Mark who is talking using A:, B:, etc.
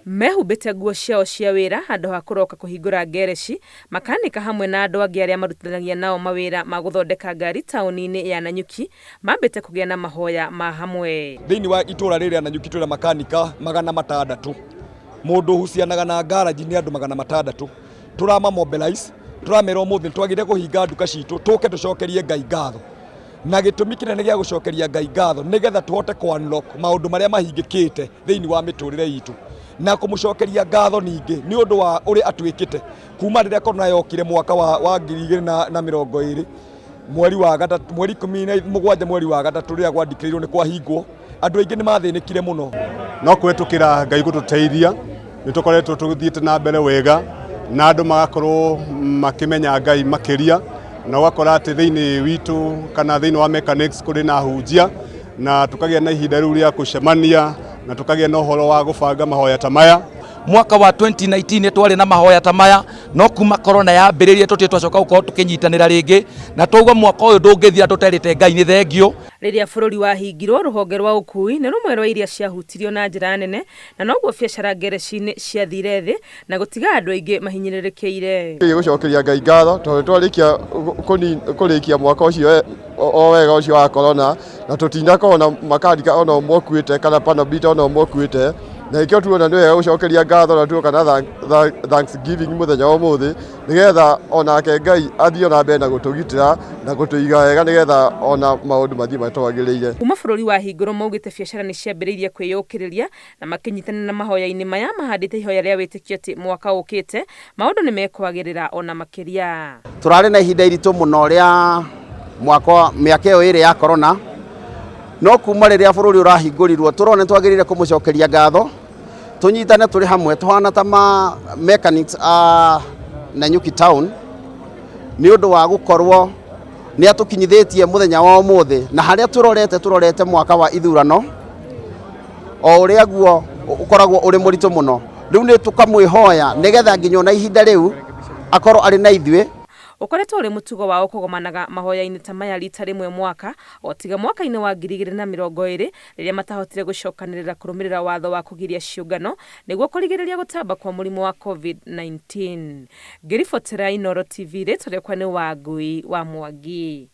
A: Mehumbĩte nguo ciao cia wĩra handũ ha kũroka kũhingũra ngereci, makanika hamwe na andũ angĩ arĩa marutithanagia nao mawĩra ma gũthondeka ngari taũni-inĩ ya Nanyuki mambĩte kũgĩa na mahoya ma hamwe.
B: Thĩinĩ wa itũra rĩrĩ rĩa Nanyuki twĩna makanika 600. Mũndũ ũhucianaga na ngaraji nĩ andũ 600. Tũrama mobilize, tũramera ũmũthĩ nĩtwagĩrĩire kũhinga nduka citũ tũke tũcokerie Ngai ngatho. Na gĩtũmi kĩnene gĩa gũcokeria Ngai ngatho nĩgetha tũhote kũ unlock maũndũ marĩa mahingĩkĩte thĩinĩ wa mĩtũrĩre itũ. Na kũmũcokeria ngatho ningĩ nĩ ũndũ wa ũrĩa atwĩkĩte kuma rĩrĩa corona yokire mwaka wa 2020 mweri wa gatatũ, mweri 17 mweri wa gatatũ rĩrĩa gwandĩkĩrĩirwo nĩ kwahingwo, andũ aingĩ nĩ mathĩnĩkire mũno.
C: No kũhetũkĩra Ngai gũtũteithia nĩ tũkoretwo tũthiĩte na mbere wega na andũ magakorwo makĩmenya Ngai makĩria, na ũgakora atĩ thĩinĩ witũ kana thĩinĩ wa mechanics kũrĩ na ahunjia, na tũkagĩa na ihinda rĩu rĩa gũcemania na tũkagĩa na ũhoro wa gũbanga mahoya ta maya.
D: Mwaka wa 2019 nĩ twarĩ na mahoya ta maya, no kuma corona yambĩrĩrie tũtirĩ twacoka gũkorwo tũkĩnyitanĩra rĩngĩ, na twauga mwaka ũyũ ndũngĩthira tũterĩte Ngai nĩ thengiũ.
A: Rĩrĩa bũrũri wahingirwo, rũhonge rwa ũkuui nĩ rũmwe rwa iria ciahutirio na njĩra nene, na noguo biacara ngereci-inĩ ciathire thĩ na gũtiga andũ aingĩ mahinyĩrĩrĩkĩire.
E: Gũcokeria Ngai ngatho tondũ twarĩkia kũrĩkia mwaka ũcio o wega ũcio wa corona, na tũtinakorwo na makanika ona ũmwe ũkuĩte kana panel ona ũmwe ũkuĩte, na nĩkĩo tuona nĩ wega gũcokeria ngatho na tuoka na thanksgiving mũthenya wa ũmũthĩ, nĩgetha onake Ngai athiĩ ona mbere na gũtũgitĩra na gũtũiga wega, nĩgetha ona maũndũ mathiĩ matwagĩrĩire.
A: Kuma bũrũri wahingũrwo maugĩte biacara nĩ ciambĩrĩirie kwĩyũkĩrĩria na makĩnyitanĩra mahoya-inĩ maya mahandĩte ihoya rĩa wĩtĩkio atĩ mwaka ũkĩte maũndũ nĩ mekwagĩrĩra ona makĩria.
F: Tũrarĩ na ihinda iritũ mũno rĩa mwaka mĩaka ĩyo ĩrĩ ya corona, no kuma rĩrĩa bũrũri ũrahingũrirwo tũrona nĩ twagĩrĩire kũmũcokeria ngatho, tũnyitane tũrĩ hamwe tũhana ta ma mechanics a Nanyuki town nĩ ũndũ wa gũkorwo nĩ atũkinyithĩtie mũthenya wa ũmũthĩ, na harĩa tũrorete tũrorete mwaka wa ithurano o ũrĩa guo ũkoragwo ũrĩ mũritũ mũno. Rĩu nĩ tũkamwĩhoya nĩgetha nginya ona ihinda rĩu akorwo arĩ na ithuĩ.
A: Ũkoretwo ũrĩ mũtugo wao kũgomanaga mahoya-inĩ ta maya rita rĩmwe mwaka, o tiga mwaka-inĩ wa 2020 rĩrĩa matahotire gũcokanĩrĩra kũrũmĩrĩra watho wa kũgiria ciũngano nĩguo kũrigĩrĩria gũtamba kwa mũrimũ wa COVID-19. Ngĩribotera Inooro TV, rĩtwa rĩakwa nĩ Wangui wa Mwangi.